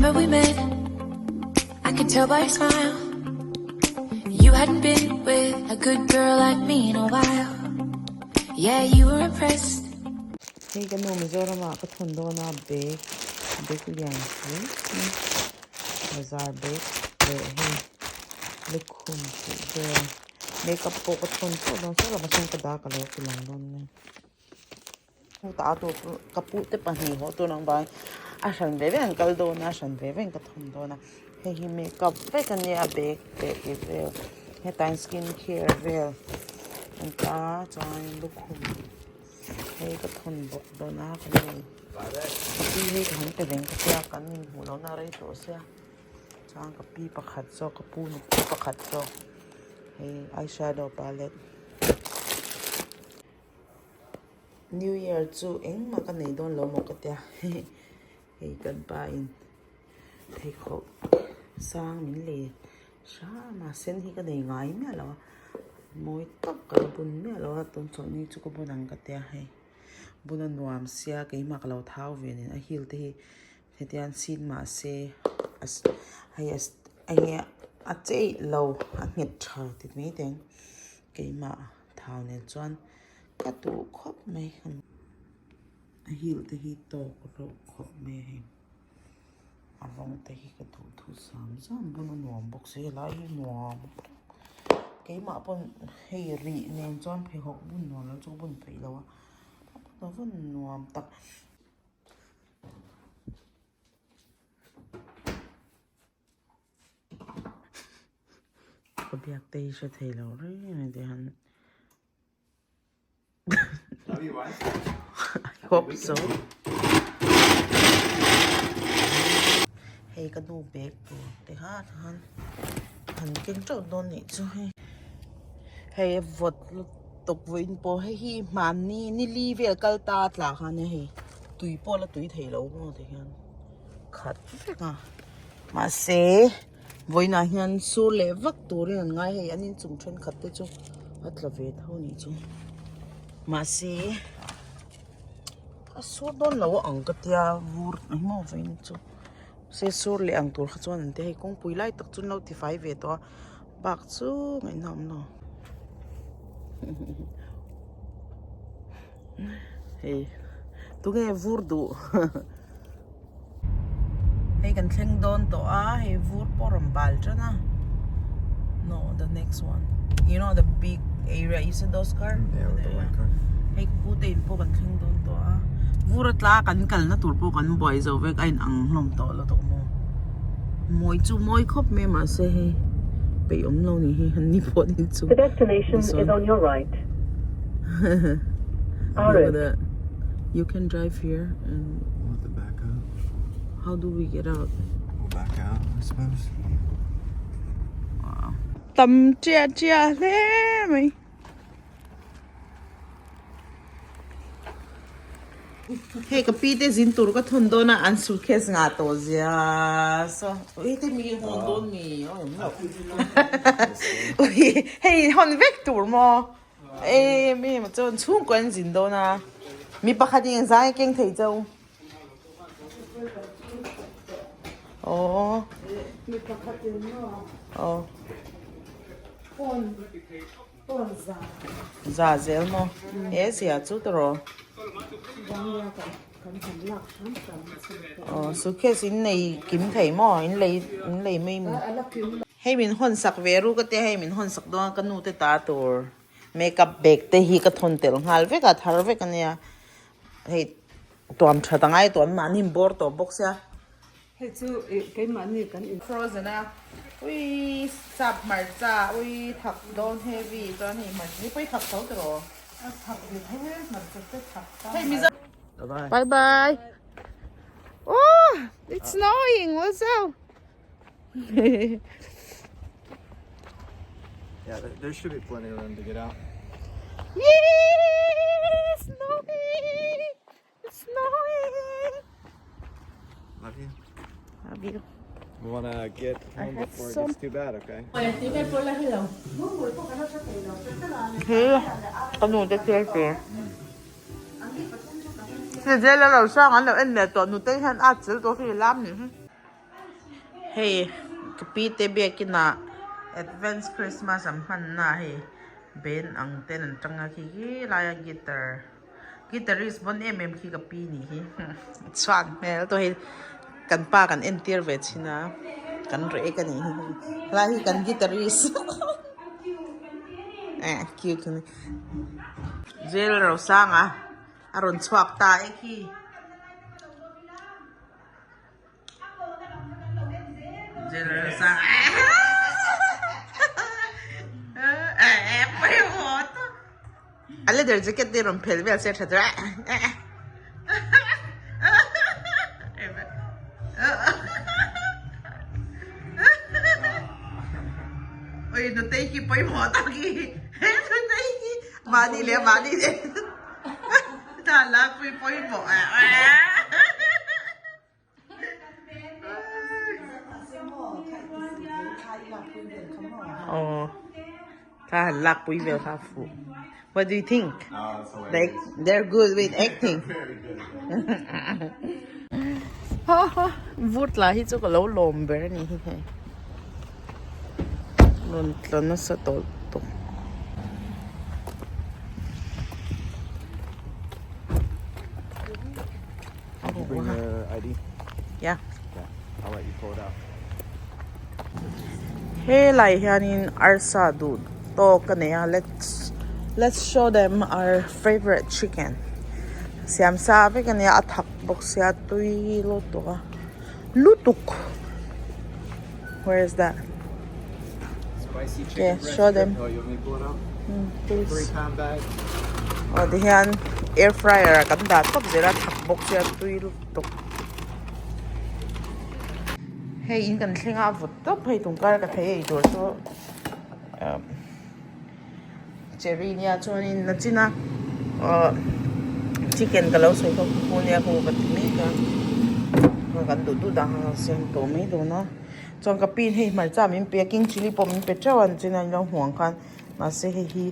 September we met. I could tell by your smile. You hadn't been with a good girl like me in a while. Yeah, you were impressed. Hei ka nu Mizoram ah ka thawn dawn a bag bag lian pui mai bazar bag leh hei lukhum tih vel makeup pawh ka thawn teuh dawn saw lamah sawn ka dah ka lo ti lang dawn nia. Hutah a tur chu ka pute pahnih haw tur ang vangin a hran ve ve an kal dawn a a hran ve ve in ka thawn dawn a hei hi makeup vek a nia bag leh tih vel hetah hian skin care vel an ta chuan lukhum hei ka thawn bawk dawn a ka nu ka pi hi ka han pe reng ka tia kan inhmuh lohna a rei tawh sia chuan ka pi pakhat zawk ka pu nupui pakhat zawk hei eyeshadow palette. New Year chu engmah ka nei dawn lo maw ka tia hei kan pa in pheikhawk sang min lei hram a sen hi ka nei ngai miah lo a mawi tawp ka la bun miah lo a tun chawlh ni chu ka bun ang ka tia hei bun a nuam sia keimah ka lo thau ve nen a heel te hi hetiang sin mahse hei enge a cheih lo a nghet tha ti mai teh ang keimah. Thau nen chuan ka duh khawp mai a heel te hi tawk reuh khawp mai a hei a rawng te hi ka duh thu zam zam bun a nuam bawk si helai hi nuam keimah pawn hei rih nen chuan pheikhawk bun nuam lo chu ka bun peih lo a a vawn nuam tak. Ka biak te hi hre thei lo reng a ti han I hope so hei ka nu bag tur te kha han han keng teuh dawn nih chu hei hei a vawt lutuk vawiin pawh hei hi hmanni nili vel kal ta tla khan ania hei tui pawh la tui thei lo maw ti hian. khat vek a mahse vawiinah hian sur leh vak turin an ngai hei an inchung thenkhat te chu a tla ve tho anih chu mahse a sur dawn lo ang ka tia vur engmaw vawiin chu se sur leh ang tur kha chuan an tia hei kawngpui lai tak chu an lo tifai ve tawh a bak chu ngaihna a awm lo hei tunge vur duh. Hei kan thleng dawn tawh a hei vur pawh a rawn bal tan a no the next one you know the big area you see those car hei pu te in pawh kan thleng dawn tawh a vur a tla kan kalna tur pawh kan buai zo vek a in ang hlawm tawh lo tawh maw mawi chu mawi khawp mai mahse hei peih awm lo ni hi an ni pawh ni chu The destination is on your right. Look at that. You can drive here and We'll have to back up. How do we get out? We'll back out, I suppose. Wow. Tam chia chia hle mai. Hei ka pi te zin tur ka thun dawn a an suitcase ngah tawh zia so ui te mi hawn dawn mi awm lo ui hei hawn vek tur maw e mi emaw chuan chhungkaw an zin dawn a mi pakhat in zai a keng thei chauh aw mi pakhat in maw aw phone Za zel maw? He zia chu tawh. Aw suitcase in nei kim thei maw? In lei in lei mai mi. Hei min hawn sak ve ru ka tia hei min hawn sak dawn a ka nu te ta tur makeup bag te hi ka thawn tel nghal vek a thar vek ania hei tuam that angai tawh an mahni in bawr tawh bawk sia. Hei chu keimahni kan in. Frozen a ui sap hmarcha ui thak dawn heavy chuan hei hmarcha hi pawh i thak tho tiraw? A thak ve tho e hmarcha te thak ta. Hei mizo Bye bye. Oh, it's snowing also. Yeah, there, there should be plenty of room to get out. Yeah, snowing. It's snowing. Love you. Love you. We want to get home before it gets too bad, okay? He, ka nu te thil te. Se zela lo sang an lo en leh tawh nutei hian a chil tawh hi lam ni hi. Hei ka pi te biakin ah advance christmas an hmanna ah hei band ang ten an tang a khi khi laia guitar guitarist bon em em khi ka pi nih hi chhuat hmel tawh hei kan pa kan entir ve thin a kan reh ka nih hi helai hi kan guitarist eh cute a ni jail rosanga a rawn chhuak ta e khi. A leather jacket te rawn phel vel se a tha tur a. Oi nutei khi pawimawh tak hi nutei hi mahni leh mahni leh ta lakpui pawimawh a. Aw tha han lakpui vel kha fuh What do you think? They they're good with acting. Ha ha vut lah hi chu ka lo lawm ber a ni hi hei. Rawn tla nasa tawh tawh. Did you bring your ID? Yeah. Okay, I'll let you pull it out. Helai hianin arsa duh tawk a nei a let's let's show them our favorite chicken siam sa vek a nia a thak bawk sia tui lutuk a lutuk where is that Spicy chicken yeah breast show strip. them Oh, you want me to pull it out? please 3 pound bag. aw ti hian air fryer ah kan dah tawp zel a thak bawk sia tui lutuk hei in kan thleng a a vawt tawp hei tun kar ka thei ei tur chu ah cherry nia chuanin nachina ah chicken ka lo sawi kha khu nia khu ka ti mek a kan duh duh dan kha kan siam tawh mai dawn a. Chuan ka pin hei hmarcha min pe a king chilli pawh min pe teuh a nichina in lo hmuh ang khan mahse hei hi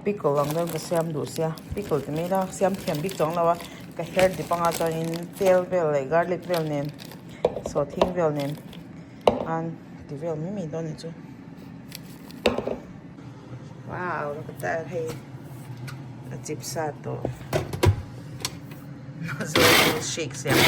pickle ang deuhin ka siam duh sia pickle ti mai ila siam thiam bik chuang lo a ka her dip anga chuanin tel vel leh garlic vel nen sawhthing vel nen khan ti vel mai mai dawn a nih chu wow look at that hei a chip sa tawh shake siam.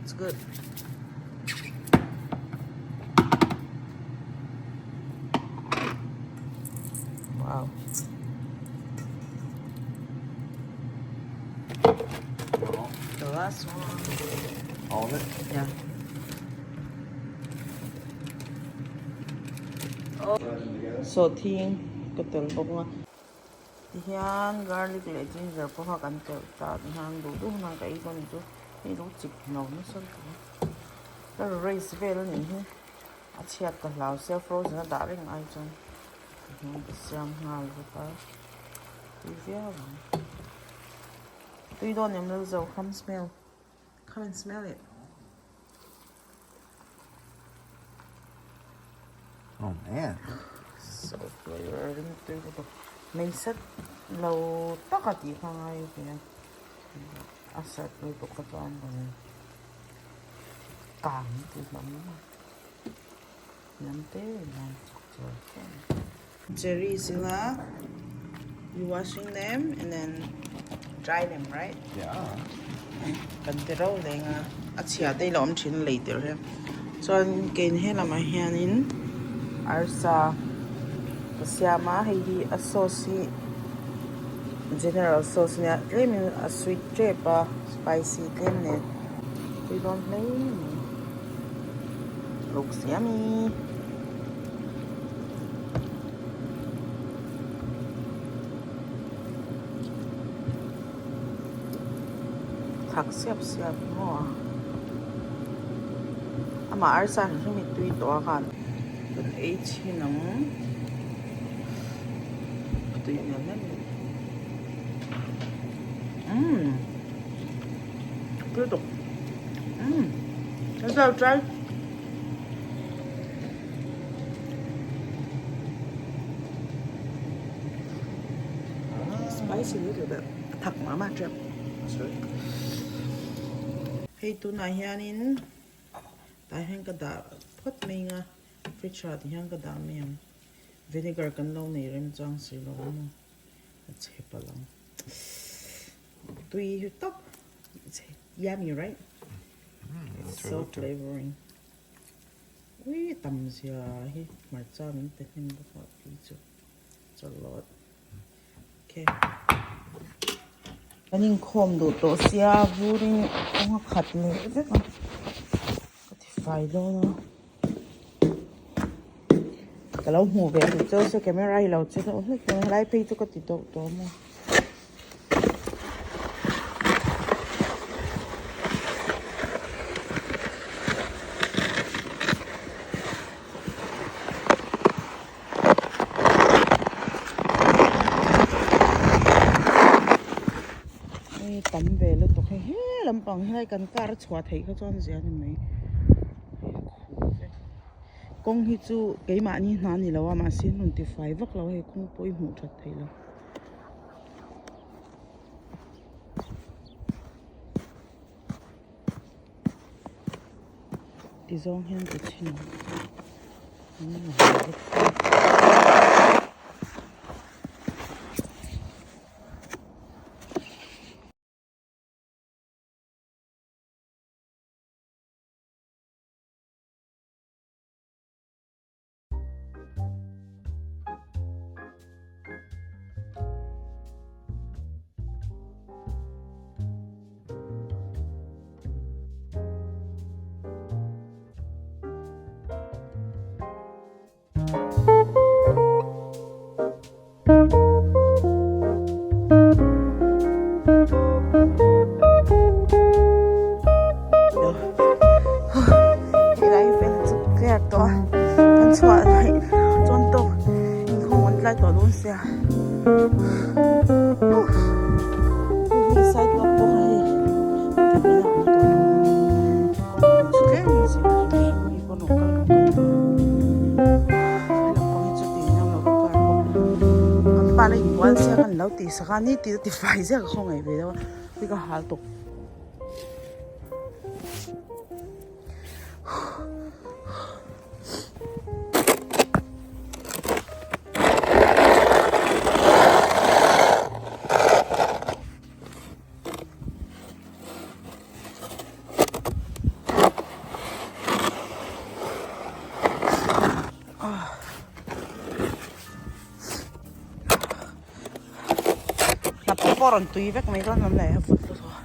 It's good. Wow. The last one. All of it? Yeah. Sawhthing ka tel bawk a tihian garlic leh ginger pawh kha kan telh ta tihian duh duh hunah ka ei dawn chu hei lo chik no nasa lutuk a ka race vel a nih hi a chhiat ka hlau sia frozen a dah reng ai chuan tihian ka siam nghal bawk a tui viau ang tui dawn em Lalzo come smell come and smell it. Oh man. So flavor ring tui lutuk. Mei sat lo tak a tih kha ngai ve a. A sat lutuk kha chuan rawn kang ti hlawm a. Lam te hian chuk chur chur. Cherries ila you washing them and then dry them right? Yeah. Kan ti ro leng a a chhia te ilo awm thin a lei tir hian chuan kein he lamah hianin arsa ka siam a hei hi a sauce hi general sauce ania tlemin a sweet tep a spicy tlem nen tui dawn hle mai looks yummy. Thak siap siap maw a amah arsa hrim hrim hi tui tawh a khan kan ei chhin ang a tui hmel hle mai umm tui tawk umm let's go try. Spicy little bit a thak mah mah tep. Hei tunah hianin tah hian ka dah phawt mai anga fridge ah ti hian ka dah mai ang. Vinegar kan lo nei rem chuang si lo a maw a chhe palh ang. Tui hi tawp it's yummy right? It's so flavoring. Ui tam zia hi hmarcha min pe hnem bawk a tui chu it's a lot. Okay. Kan inkhawm duh tawh sia vurin kawng a khat leh vek a ka ti fai dawn a. Ka lo hmuh ve duh cheu se camera hi lo che deuh hlek dawn a helai phei chu ka ti deuh tawh maw. Hei tam ve lutuk hei he lampang helai kan car a chhuah theih kha chuan zia a ni mai hei khuh vek kawng hi chu keimahni hna a ni lo a mahse an rawn ti fai vak lo a hei kawng pawh hi hmuh that theih loh. Ti zawng hian ka chhin ang Helai vel chu clear tawh a kan chhuah theih chuan tawk inkhawm an tlai tawh dawn sia hei sidewalk pawh kha hei tih vel a awm tawh lo kawng chu tlem in zir mi pawn rawn kal rawn kal tawh a lampang hi chu tih englo ka car pawh an pa la inbual sia kan lo tih sak a ni tih ti fai ziak a khawngaih ve deuh a hei ka hal tawp. Hnap pawh a rawn tui vek mai dawn lam leh a vut lutuk a.